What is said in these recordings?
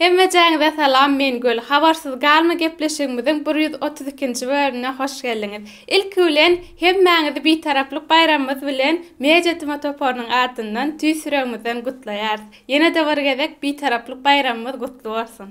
Hemmejäňize salam men Gül. Habarsyz galma gepleşigimiziň 132-nji bölümine hoş geldiňiz. Ilki bilen hemmäňizi Bitaraplyk baýramymyz bilen Media Tm toparynyň adyndan tüýs ýüregimizden gutlaýarys. Ýene-de bir gezek Bitaraplyk baýramymyz gutly bolsun!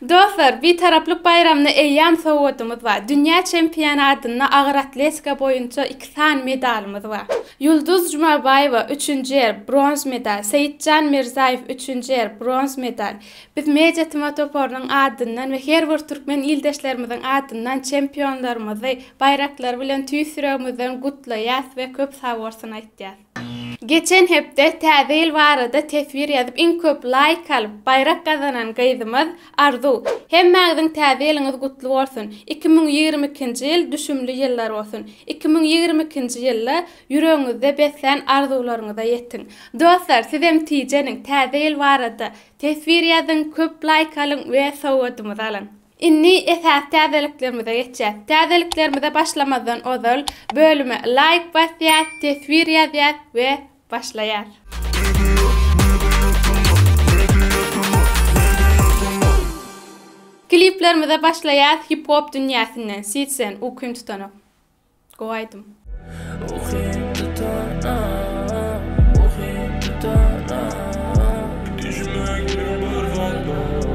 Dostlar, Bitaraplyk baýramyna eýýäm sowgadymyz bar. Dünýä çempionatynda agyr atletika boýunça iki sany medalymyz bar. Ýulduz Jumabaýewa, üçünji ýer, bronz medal, Seýitjan Mirzaýew, üçünji ýer, bronz medal. Biz Media TM toparynyň adyndan we her bir türkmen ildeşlerimiziň adyndan çempionlarymyzy baýraklary bilen tüýs ýüregimizden gutlaýas we köp sagbolsun aýtýas. Geçen hepde täze ýyl barada teswir ýazyp iň köp laýk alyp baýrak gazanan gyzymyz Arzuw. Hemmäňiziň täze ýylyňyz gutly bolsun. 2022-nji ýyl düşümli ýyllar bolsun. 2022-nji ýylda ýüregiňizde beslän arzuwlaryňyza ýetiň. Dostlar sizem tijeniň täze ýyl barada teswir ýazyň köp laýk alyň we sowgadymyzy alyň. Indi esasy täzeliklerimize geçýäs. Täzeliklerimize başlamazdan ozal bölüme laýk basýas, teswir ýazýas we başlaýas. Kliplerimize başlaýas hip-hop dünýäsinden Sitsen Ukym tutanok. Gowy aýdym. Ukym tutanok, ukym tutanok Düşüme giren bir zatlar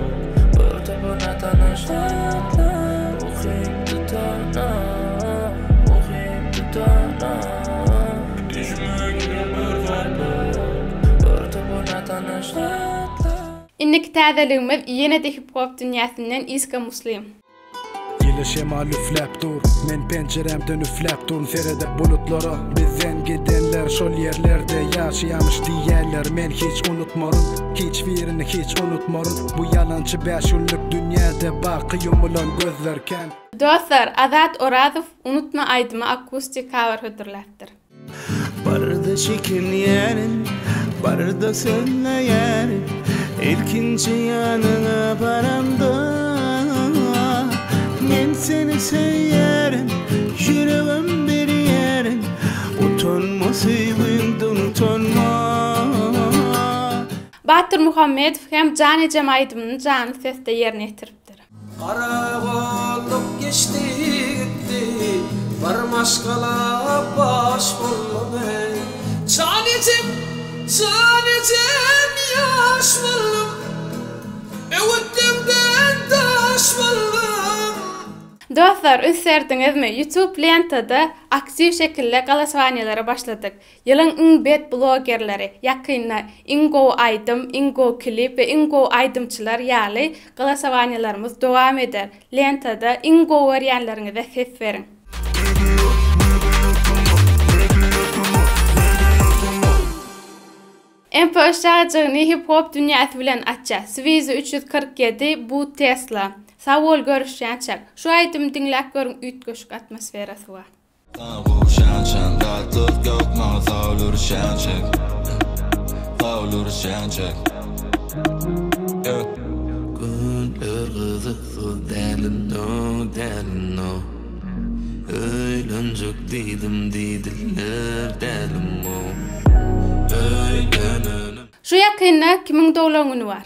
Bir topar natanyş zatlar Ukym tutanok, ukym tutanok Düşüme giren bir zatlar Bir topar natanyş zatlar. Indiki täzeligimiz ýene-de hip-hop dünýäsinden Iska Muslim. Ýyly şemal üfläp dur, men penjirämden üfläp durun seredip bulutlara Bizden gidenler şol ýerlerde ýaşaýamyş diýýärler Men hiç unutmaryn, hiç birini hiç unutmaryn Bu ýalançy bäş günlük dünýäde baky ýumulan gözler kän. Dostlar, Azat Orazow Unutma aýdyma akustik cover hödürläpdir. Barda çekinýärin, barda sözleýärin Ilkinji ýanyňa baramda Men seni söýýärin, ýüregim berýärin Utanma söýgimden utanma. Batyr Muhammedow hem Jan ejem aýdymyny janly sesde ýerine ýetiripdir. Garagolluk geçdi gitdi, Bir maşgala baş boldum eý. Jan ejem, jan ejem ýaş boldum, Öwütleňden daş boldum. Dostlar üns berdiňizmi youtube lentada aktiw şekilde golosowaniýalara başladyk. Ýylyň iň bet blogerleri, ýakynda iň gowy aýdym, iň gowy klip we iň gowy aýdymçylar ýaly golosowaniýalarymyz dowam eder. Lentada iň gowy görýänleriňize ses beriň. MP üç çagajygyny hip-hop dünýäsi bilen açýar. Swizy 347 bu Tesla. Sag bol görüşýänçäk. Şu aýdymy diňläp görüň üýtgeşik atmosferasy bar. Saňa gowuşýançam Rahatlyk ýok maňa sag bol uruşýançak Sag bol uruşýançak Yeah. Günler gyzyksyz däli no däli no Öýlenjek diýdim diýdiler dälim o Öýlenenim. Şu ýakynda kimiň doglan güni bar?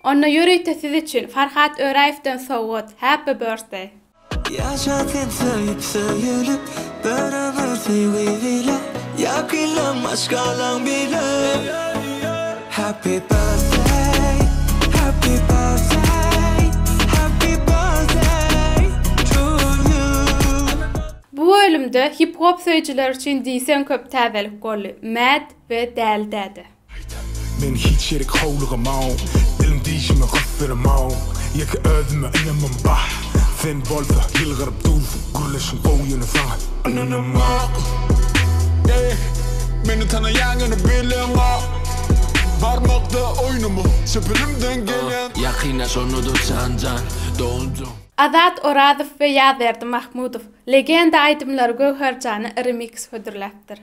Onda ýörite siz üçin Farhat Öräýewden sowgat, Happy birthday! Ýaşa sen söýüp söýülip Bir ömür söýgi bile Ýakynlaň maşgalaň bile Happy birthday Happy birthday Happy birthday to you. Bu bölümde hip-hop söýüjiler üçin diýseň köp täzelik boldy, Mad we Däli däde. Men hiç ýerik howlugamok Dilim dişime gysdyramok Ýeke özüme ynamym bar Sen bolsa ýylgyryp dursuň Gürleşiň gowy ýöne saňa ynanamok Eý, meni tanaýaň ýöne bileňok Barmakda oýnama Çep elimden gelýän Ýakynlaş onda-da jan-jan, dogan-jan. Azat Orazow we Ýazberdi Mahmudow Legenda aýdymlary Göwherjana remiks hödürläpdir.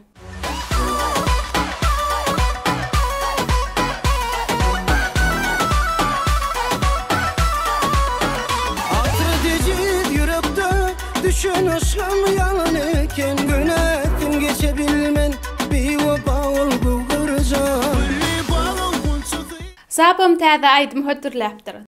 Hasrat ejiz ýürekde düşen yşgym ýalan eken Günäsin geçe bilmen biwepa ol göwherjan. Sapam täze aýdym hödürläpdir.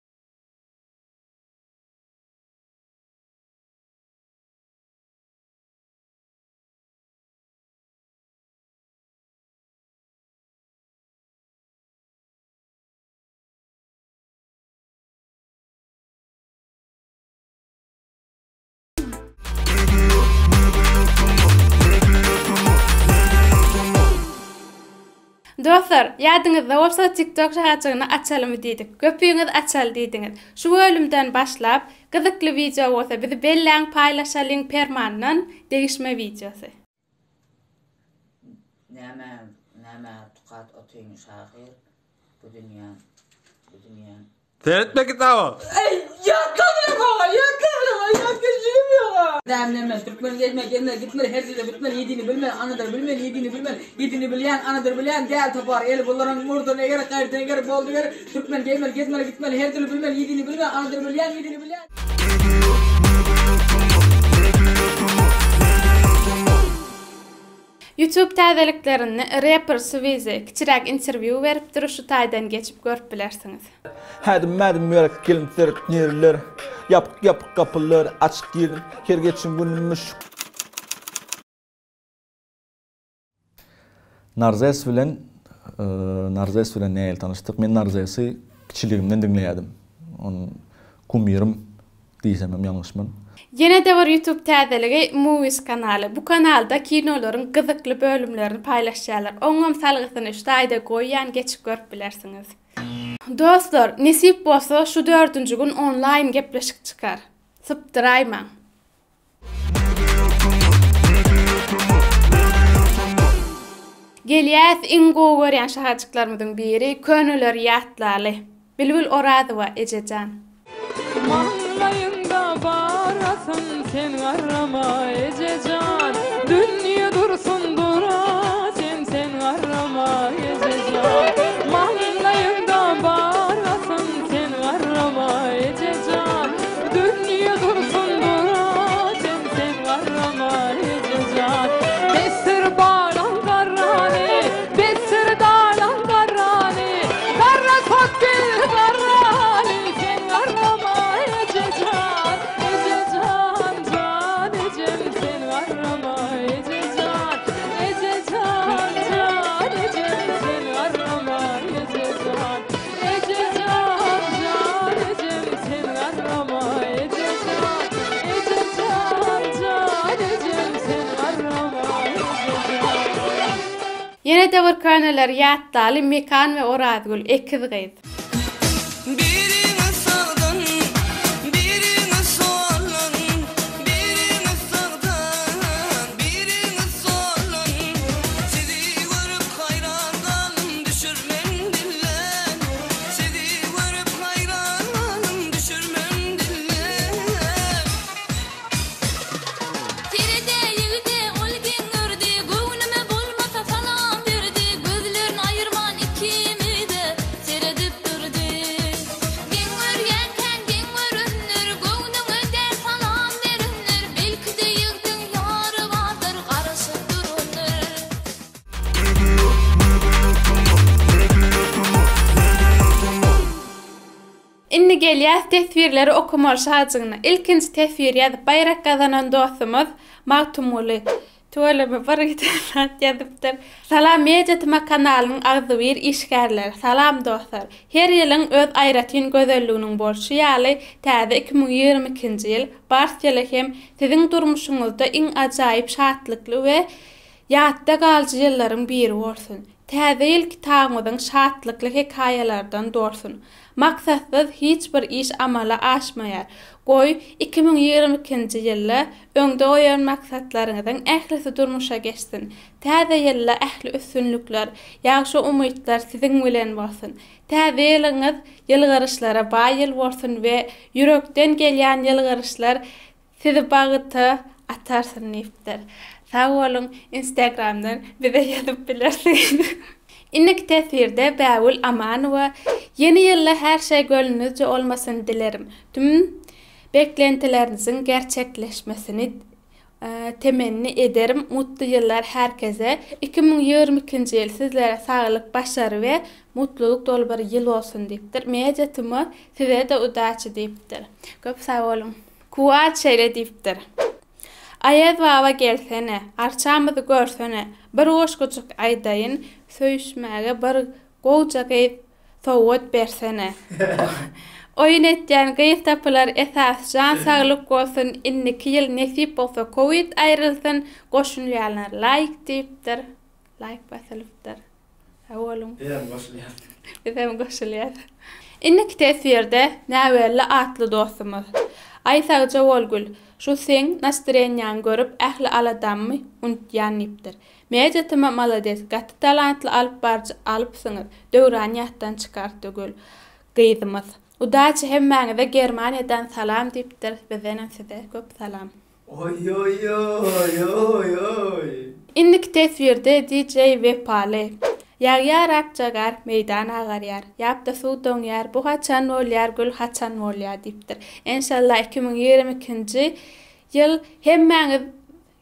Dostlar, ýadyňyzda bolsa TikTok şahajygyny açalymy diýdik. Köpüňiz açaly diýdiňiz. Şu bölümden başlap, gyzykly wideo bolsa bizi belläň paýlaşalyň Permandan degişme wideosy. Nämä nämä tukat otyň şahyr bu dünýäň bu dünýäň. Seretme kitaba. Eý ýatla bilemok ýatla bilemok ýatkeşligim ýoga. Dämlemez türkmen gezme gezme gitmeli her ýerde bitmeli ýedini bilmeli anadyr bilmeli ýedini bilmeli ýedini bilýän anadyr bilýän däl topar eli bularyň murduny eger gaýyrdyny eger boldy ger türkmen gezmeli gezmeli gitmeli her dürli bilmeli ýedini bilmeli anadyr bilýän ýedini bilýän. Youtube täzeliklerinde reper Swizy kiçiräk interwýu beripdir şu taýdan geçip görüp bilersiňiz. Hädim mädim ýörek gelin seret nirler Ýapyk ýapyk gapylar açyk girdim Her geçen günümi şu Narzes bilen Narzes bilen nähili tanyşdyk? Men Narzesi kiçiligimden diňleýärdim. Onuň kumirim diýsem hem ýalňyşman. Ýene-de bir YouTube täzeligi Movies kanaly. Bu kanalda kinolaryň gyzykly bölümlerini paýlaşýarlar. Oňam salgysyny şu taýda goýýan geçip görüp bilersiňiz. Dostlar, nesip bolsa şu dördünji gün onlaýn gepleşik çykar. Sypdyraýmaň. Gelýäs iň gowy görýän şahajyklarymyzyň biri köneleri ýatlaly. Bilbil Orazowa Ejejan. Maňlaýyňda barasyn sen garrama ejejan Dünýe dursun dura sen sen garrama ejejan Maňlaýyňda barasyn sen garrama ejejan Dünýe dursun dura sen sen garrama ejejan Besdir balam garrany besdir dalam garrany Garra sokgil garrany sen garrama ejejan Ejejan jan ejem sen garrama ejejan Ejejan jan ejem sen garrama ejejan Ejejan jan ejem sen garrama ejejan Ejejan jan ejem sen garrama ejejan. Ýene-de bir köneleri ýatlaly Mekan we Orazgül ekiz gyz. Biriňiz sagdan, biriňiz soldan, biriňiz sagdan, biriňiz soldan. Sizi görüp haýran galdym düşürmen dilden. Sizi görüp haýran galdym düşürmen dilden. Serede ýigide ol geň gördi, Göwnüme bolmasa salam berdi, Gözlerin aýyrman ikimize seredip durdy. Geň görýärkäň geň görendir, Göwnüňe däl salam berendir, Belki-de ýigdiň ýary bardyr, garaşyp durandyr. Indi gelýäs teswirleri okamaly şajygyna. Ilkinji teswir ýazyp baýrak gazanan dostumyz Magtymguly. Tüweleme bir giden zat ýazypdyr. Salam Media tm kanalynyň agzybir işgärleri. Salam dostlar. Her ýylyň öz aýratyn gözelliginiň bolşy ýaly täze 2022-nji ýyl Bars ýyly hem siziň durmuşyňyzda iň ajaýyp şatlykly we ýatda galyjy ýyllaryň biri bolsun. Täze ýyl kitabyňyzyň şatlykly hekaýalardan dolsun. Maksatsyz hiç bir iş amala aşmaýar. Goý, 2022-nji ýylda öňde goýan maksatlaryňyzyň ählisi durmuşa geçsin. Täze ýylda ähli üstünlikler, ýagşy umytlar siziň bilen bolsun. Täze ýylyňyz ýylgyryşlara baý ýyl bolsun we ýürekden gelýän ýylgyryşlar Sizi bagta atarsyn diýipdir. Sag boluň instagramdan bize ýazyp bilersiňiz. Indiki teswirde Bägül Amanowa Ýeni ýylda her şey gönlünizce olmasyn dilerim. Tüm beklentilerinizin gerçekleşmesini. Temenni ederim mutly ýyllar herkese 2022-nji ýyl sizlere saglyk başary we mutlulyk doly bir ýyl bolsun diýipdir. Media tm size-de udaçi diýipdir. Köp sag boluň. Kuwat şeýle diýipdir. Aýaz baba gelsene, arçamyzy görsene, bir goşgujyk aýdaýyn, söýüşmäge bir gowja gyz sowgat bersene. Oýun etýän gyz tapylar esas jan saglyk bolsun indiki ýyl nesip bolsa kowid aýrylsyn goşulýanlar laýk diýipdir laýk basylypdyr sag boluň. Bizem goşulýas. Bizem goşulýas. Indiki teswirde Näbelli atly dostumyz. Aý sagja bol Gül. Şu seň nastrenýaňy görüp ähli aladammy unutýan diýipdir. Media tm malades gaty talantly alyp baryjy alypsyňyz Döwran ýatdan çykartdy Gül gyzymyz. Udaçi hemmäňize Germaniýadan salam diýipdir bizdenem size köp salam. Oý-oý-oý-oý-oý. Indiki teswirde DJ Wepaly. Ýagýar akja gar, meýdan agarýar. Ýapda suw doňýar, bu haçan bolýar, gül haçan bolýar diýipdir. Enşalla 2022-nji ýyl hemmäňiz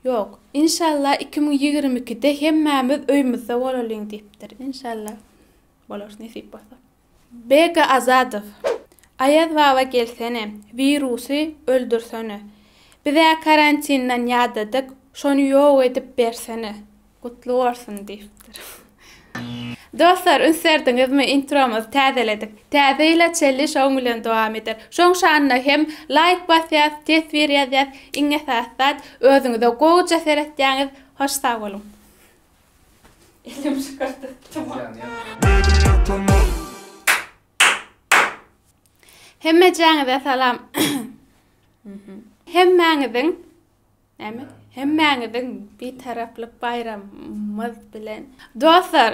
Ýok. Inşallah 2022-de hemmämiz öýümizde bolalyň diýipdir. Inşallah bolarys nesip bolsa. Bega Azadow. Aýaz baba gelsene, wirusy öldürsene. Bizä karantinden ýadadyk, şony ýok edip bersene. Gutly bolsun diýipdir. Dostlar üns berdiňizmi intromyzy täzeledik. Täze ýyla çenli şoň bilen dowam eder. Şoň şanyna hem laýk basýas, teswir ýazýas, iň esasy zat özüňize gowuja seretýäňiz. Hoş sag boluň. Elim şykyrdatdym. Hemmejäňize salam. Hemmäňiziň Näme? Hemmäňiziň Bitaraplyk baýramyz bilen. Dostlar,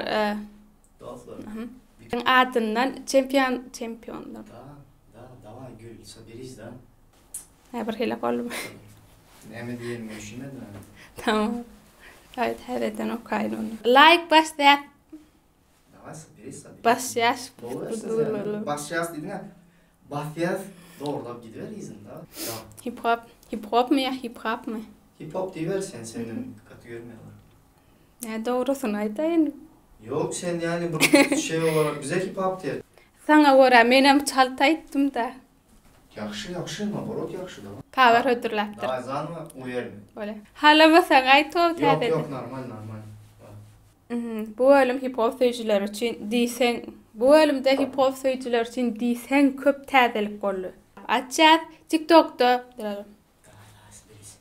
Dostlar. Adyndan çempion çempionlar. Da, da, daway Gül, soberись, da. Nä bir hili boldy. Näme diýenime düşünmedim. Tamam. Daý täzeden okaýyn ony. Laýk basýas. Daway soberись, soberись. Basýas. Basýas diýdiň-ä. Basýas dogurlap gidiber yzynda. Hip hop, hip hopmy ýa hip hopmy? Hip hop diýiber sen senden gaty görmeýärler. Nä dogrusyny aýdaýyn. Ýok sen ýani bir şey olarak bize hip hop diýer. Saňa görä menem çalt aýtdymda. Ýagşy ýagşy naborot ýagşy daway. Kawer hödürläpdir. Daway zanowa uwerni. Bolýa. Halamasaň aýt gowy täzeden. Ýok ýok normal normal. Bu bölüm hip-hop söýüjileri üçin diýseň Bu bölümde hip-hop söýüjiler üçin diýseň köp täzelik boldy. Açýas TikTokda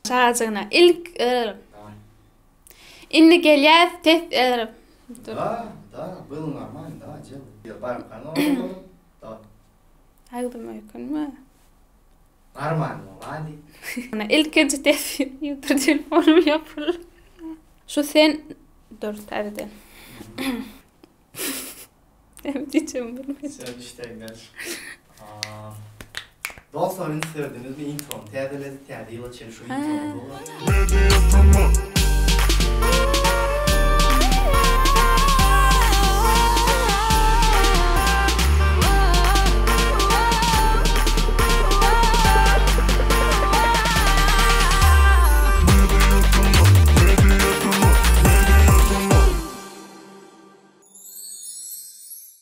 Çagajygyna ilk Indi gelýäs tes Da da byl normalno da delay Baýram da. Agzyma öýkünme. Normalno ladi. Ilkinji teswir ýutur telefonym ýapyldy. Şu sen dur täzeden. Näme diýjegimi bilmedim. Sen işden gel. Dostlar üns berdiňizmi introny täzeledik täze ýyla çenli şu intromyz bolar.